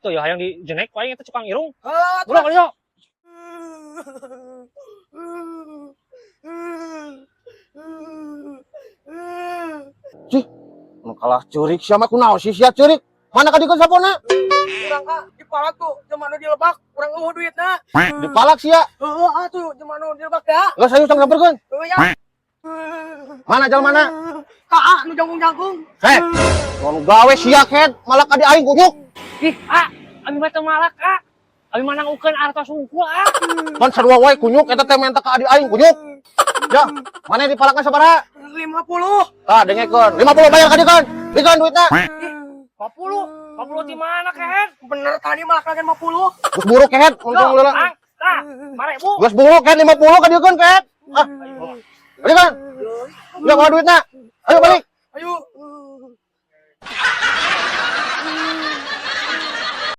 Tuh ya, hayang dijenek ku aing eta cukang irung. Heuh. Ulah kali yo. Cih, nu kalah ceurik sia mah, kunaon sih sia ceurik? Mana kadikeun sapona? Urang ah dipalak tuh jelema nu dilebak, urang euweuh duitna. Dipalak sia. Heueuh ah tuh jelema nu dilebak da. Geus, ayo tong samperkeun. Heueuh ya. Mana jalmana? Ka ah nu jangkung-jangkung. Heh, nu gawe sia ket, malak adi aing kunyuk. Ih, ah, abi mah teu malak, ah. Abi mah nanggukeun artos hungkul, ah. Pan sarua wae kunyuk, eta teh menta ka adi aing kunyuk. Ya, mana dipalakna sabaraha? 50. Tah, dengekeun. 50 bayar kadikeun. Bikeun duitna. 50. 50 di mana, Kehet? Bener, tadi malak lagi 50. Geus buruk kehet, untung Yo, leula. Ang, tah, 5.000. Geus buruk kehet, 50 kadikeun kehet. Ah, kadikeun. Ya, bawa duitna. Ayo balik. Ayo.